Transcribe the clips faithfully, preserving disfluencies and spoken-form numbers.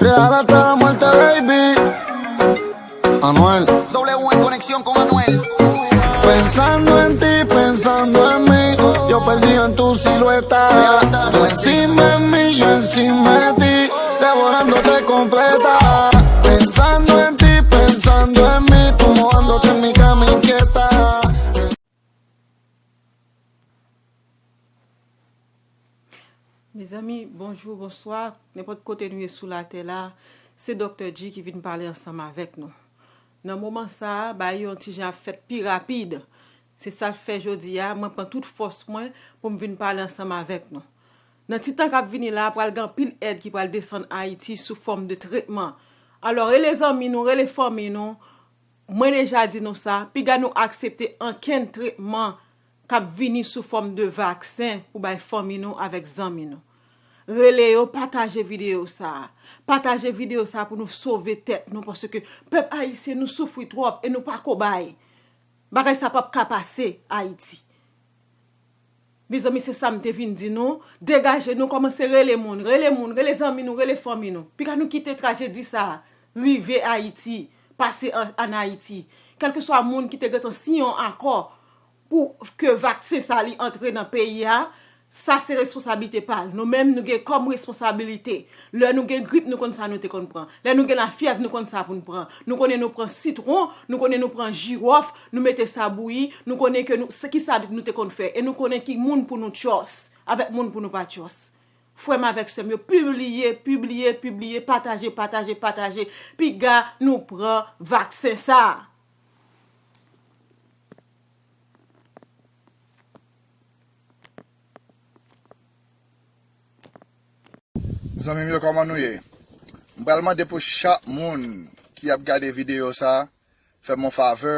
Real hasta la muerte, baby. Anuel. W en conexión con Anuel. Pensando en ti, pensando en mí. Yo perdido en tu silueta. Tú encima de mí, yo encima de ti. Devorándote completa. Pensando en ti, pensando en mí. Tú mojándote en mi cama inquieta. Mezanmi, bonjou, bonswa, nenpòt kote nou ye sou latè la, se Doktè G ki vin pale ansanm avèk nou. Nan moman sa a, bagay yo yon ti jan ap fèt pi rapid. Se sa k fè jodi a, mwen pran tout fòs mwen pou m vin pale ansanm avèk nou. Nan ti tan k ap vini la, pral gen anpil èd ki pral desann Ayiti sou fòm de tretman. Alò, rele zanmi nou, rele fanmi nou, Mwen deja di nou sa, piga nou aksepte ankenn tretman k ap vini sou fòm de vaksen pou bay fanmi nou avèk zanmi nou. Rele yo, pataje videyo sa a. Pataje videyo sa a pou nou sove tèt nou, paske pèp ayisyen nou soufri twòp e nou pa kobay. Bagay sa p ap ka pase Ayiti. Mezanmi, se sa m te vin di nou. Degaje nou, kòmanse rele moun, rele moun, rele zanmi nou, rele fanmi nou. Piga nou kite trajedi sa a rive Ayiti, pase an, an Ayiti. Kèlkeswa moun ki te gentan siyen yon akò pou ke vaksen sa li antre nan peyi a, sa se responsablite pa l. Nou menm, nou gen kòm responsablite. Lè nou gen grip, nou konn sa nou te konn pran. Lè nou gen lafyèv, nou konn sa pou n pran. Nou konnen nou pran sitwon, nou konnen nou pran jiwòf, nou mete sa bouyi, nou konnen ke nou, se kisa nou te konn fè. E nou konnen ki moun pou nou trust, avèk moun pou nou pa trust. Frè m avèk sè m yo, pibliye, pibliye, pibliye, pataje, pataje, pataje. Piga nou pran vaksen sa a. Zanmi m yo, kòman nou ye? M pral mande pou chak moun ki ap gade videyo sa, fè m yon favè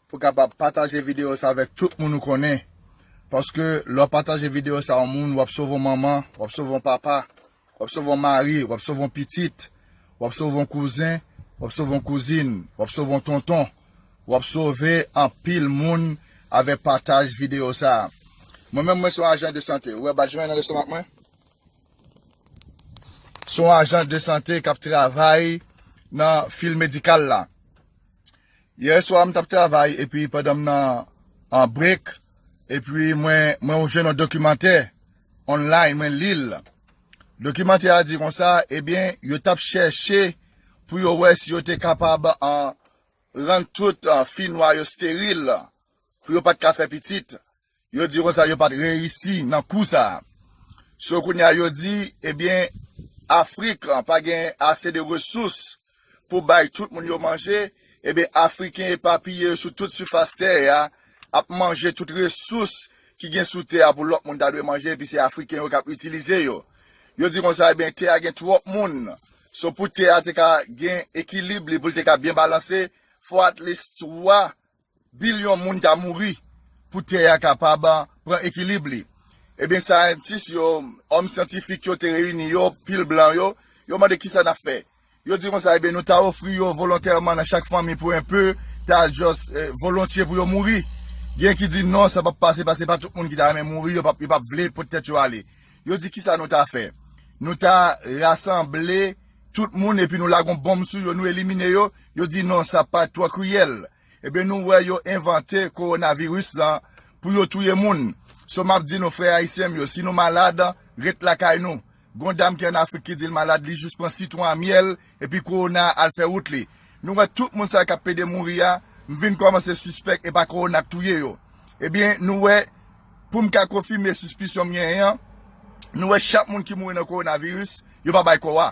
pou kapab pataje videyo sa avèk tout moun ou konnen. Paske lè w pataje videyo sa yon moun, w ap sove yon manman, w ap sove yon papa, w ap sove yon mari, w ap sove yon pitit, w ap sove yon kouzen, w ap sove yon kouzin, w ap sove yon tonton, w ap sove anpil moun avèk pataj videyo sa. Mwen menm, mwen se yon ajan de sante. Ou wè bat jwen nan lestomak mwen? Se yon ajan de sante k ap travay nan fil medikal la. Yè swa, m t ap travay, epi pandan m nan an brek, epi mwen, mwen jwenn yon dokimantè online, mwen li l. Dokimantè a di konsa, ebyen, yo t ap chèche pou yo wè si yo te kapab, an, rann tout, an, fi nwa yo steril, pou yo pa t ka fè pitit. Yo di konsa yo pa t reyisi nan kou sa a. So, kounye a, yo di, ebyen, Afrik, an, pa gen ase de resous pou bay tout moun yo manje, ebyen, Afriken epapiye yo sou tout sifas tè a ap manje tout resous ki gen sou tè a pou lòt moun ta dwe manje, epi se Afriken yo k ap itilize yo. Yo di konsa, ebyen, tè a gen twòp moun. So, pou tè a te ka gen ekilib li, pou l te ka byen balanse, fò at least twa bilyon moun ta mouri pou tè a kapab pran ekilib li. Ebyen, syantis yo, òm syantifik yo te reyini yo, pil blan yo, yo mande kisa n ap fè. Yo di konsa, ebyen, nou ta ofri yo volontèman nan chak fanmi pou enpe, ta just, eh, volontye pou yo mouri. Gen ki di non, sa p ap pase, paske pa tout moun ki ta renmen mouri, yo p ap, yo p ap vle pot tèt yo ale. Yo di kisa nou ta fè. Nou ta rasanble tout moun epi nou lage yon bonm sou yo, nou elimine yo. Yo di non, sa pa twò kriyèl. Ebyen, nou wè yo envante kowonaviris lan pou yo touye moun. So, m ap di nou, frè ayisyen m yo, si nou malad, ret lakay nou. Gon dam ki ann Afrik ki di l malad, li jis pran sitwon a myèl, epi kowona a al fè wout li. Nou wè tout moun sa yo k ap pede mouri a, m vin kòmanse sispèk e pa kowona k touye yo. Ebyen, nou wè, pou m ka konfime sispisyon m genyen an, nou wè chak moun ki mouri nan kowonaviris, yo pa bay kò a.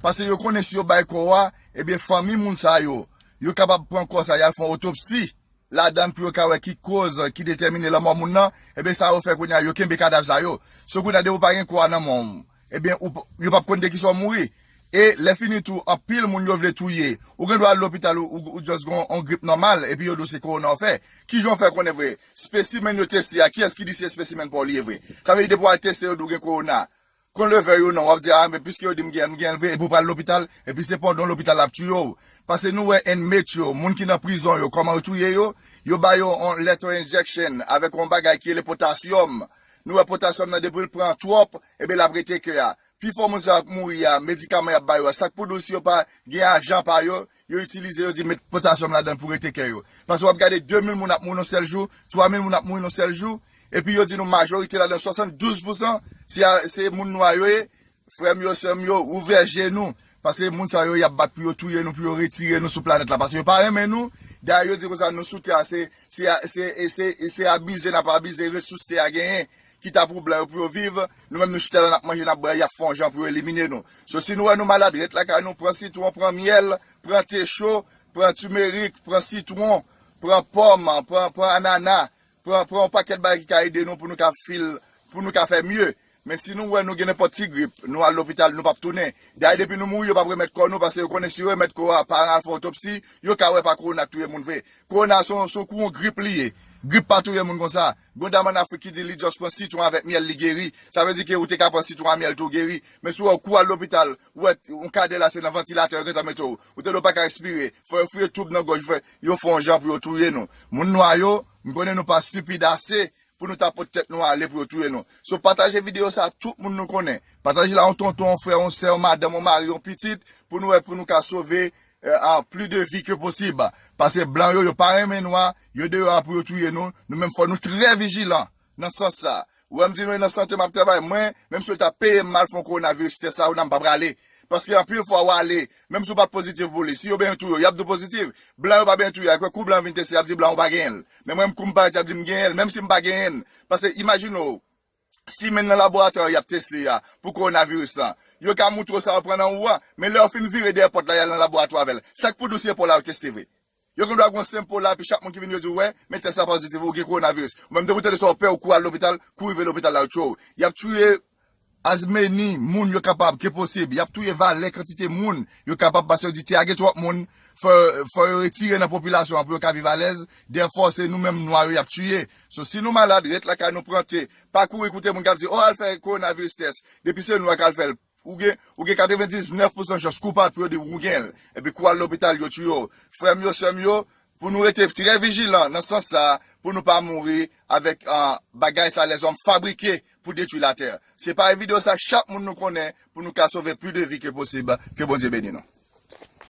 Paske yo konnen si yo bay kò a, ebyen, fanmi moun sa yo, yo kapab pran kò sa, y al fè yon otopsi ladan l pou yo ka wè ki koz ki detèmine lanmò moun nan, ebyen, sa yo fè kounye a, yo kenbe kadav sa yo. So, kounye a, depi w pa gen kò a nan men w, ebyen, ou p-, yo p ap konn de kisa w mouri. E lè fini tou, anpil moun yo vle touye. Ou gen dwa al lopital, ou, ou, ou just gen yon grip nòmal, epi yo di w se kowona w fè. Kijan w fè konnen vre? Spesimenn yo teste a, kiyès ki di se spesimenn pa w li ye vre? Sa vle di depi w al teste, yo di w gen kowona. Kon leve yo non, w ap di, a, men piske yo di m gen, m gen l vre, epi w pral lopital, epi se pandan w lopital l ap touye w. Paske nou wè inmate yo, moun ki nan prizon yo, kòman yo touye yo? Yo ba yo yon lethal injection avèk yon bagay ki rele potasyòm. Nou wè potasyòm nan depi l pran twòp, ebyen l ap rete kè a. Pifò moun sa ap mouri a, medikaman y ap ba yo a, sa k pou di w si yo pa gen ajan pa yo, yo itilize, yo di met potasyòm ladan pou rete kè yo. Paske w ap gade de mil moun ap mouri nan sèl jou, twa mil moun ap mouri nan sèl jou, epi yo di nou majorite ladan, swasanndouz pousan, se a, se moun nwa yo ye. Frè m yo, sè m yo, ouvè je nou. Paske moun sa yo, y ap bat pou yo touye nou, pou yo retire nou sou planèt la. Paske yo pa renmen nou. Dayè, yo di konsa, nou sou tè a, se, se, se, se, se abize n ap abize resous tè a genyen, ki ta pou blan yo pou yo viv. Nou menm, nou chita la, n ap manje, n ap bwè, y ap fè yon jan pou yo elimine nou. So, si nou wè nou malad, ret lakay nou, pran sitwon, pran myèl, pran te cho, pran timerik, pran sitwon, pran pòm, pran, pran anana, pran, pran yon pakèt bagay ki ka ede nou pou nou ka fil, pou nou ka fè mye. Men si nou wè nou gen nenpòt ti grip, nou al lopital, nou p ap tounen. Dayè, depi nou mouri, yo p ap remèt kò nou, paske yo konnen si yo remèt kò a, paran al fè otopsi, yo ka wè pa kowona k touye moun vre. Kowona se yon, se yon kou yon grip li ye. Grip pa touye moun konsa. Gen yon dam ann Afrik ki di li just pran sitwon avèk myèl, li geri. Sa vle di ke ou te ka pran sitwon a myèl tou, ou geri. Men si w wè w kou al lopital, ou wè yon kadè la se nan vantilatè yo gentan mete w. Ou te di w pa ka respire. Fò yo fouye toub nan gòj, fò yo fè yon jan pou yo touye nou. Moun nwa yo, m konnen nou pa stipid ase pou nou ta pot tèt nou ale pou yo touye nou. So, pataje videyo sa a tout moun nou konnen. Pataje l a yon tonton, yon frè, yon sè, yon madanm, yon mari, yon pitit, pou nou wè, pou nou ka sove, euh, plus de vi ke posib. Paske blan yo, yo pa renmen nwa, yo deyò a pou yo touye nou. Nou menm fò nou trè vijilan nan sans sa. Ou wè m di nou, e nan sante m ap travay. Mwen, menm si yo ta peye m mal fè yon kowonaviris tès la, ou nan m pa prale. Paske anpil fwa w ale, menm si w pa t pozitif pou li, si yo benyen touye w, y ap di w pozitif. Blan yo pa benyen touye, akwè kou blan vin teste, y ap di blan ou pa genyen l. Men mwen, kou m parèt, y ap di m genyen l, menm si m pa genyen l. Paske imajine w, simenn nan laboratwa y ap teste a, pou kowonaviris lan. Yo ka moutre w sa yo pran nan ou a, men lè yo fin vire dèyè pòt la, y al nan laboratwa avè l. Sa k pou di w si e pa w la yo teste vre? Yo gen dwa gen yon senp po la, epi chak moun ki vin yo di w, wè, men tès la pozitif, ou gen kowonaviris. Ou menm depi w tande sa, w pè, ou kouri al lopital, kou rive lopital la, yo tchwe w. Y ap touye as many moun yo kapab, ke posib. Y ap touye valè kantite moun yo kapab, paske yo di tè a gen twòp moun, fò, fò yo retire nan popilasyon an pou yo ka viv alèz. Dèfwa, se nou menm nwa yo y ap touye. So, si nou malad, ret lakay nou pran te. Pa kouri koute moun k ap di, o, al fè kowonaviris tès. Depi se nwa k al fè l, ou gen, ou gen katrevendiznèf pousan chans kou pa pou yo di w ou gen l. Epi kou al lopital, yo touye w. Frè m yo, sè m yo, pou nou rete trè vijilan nan sans sa a, pou nou pa mouri avèk, ah, bagay sa lèzòm fabrike pou detwi latè. Se pare videyo sa, chak moun nou konnen, pou nou ka sove plis de vi ke posib. Ke Bondye beni nou.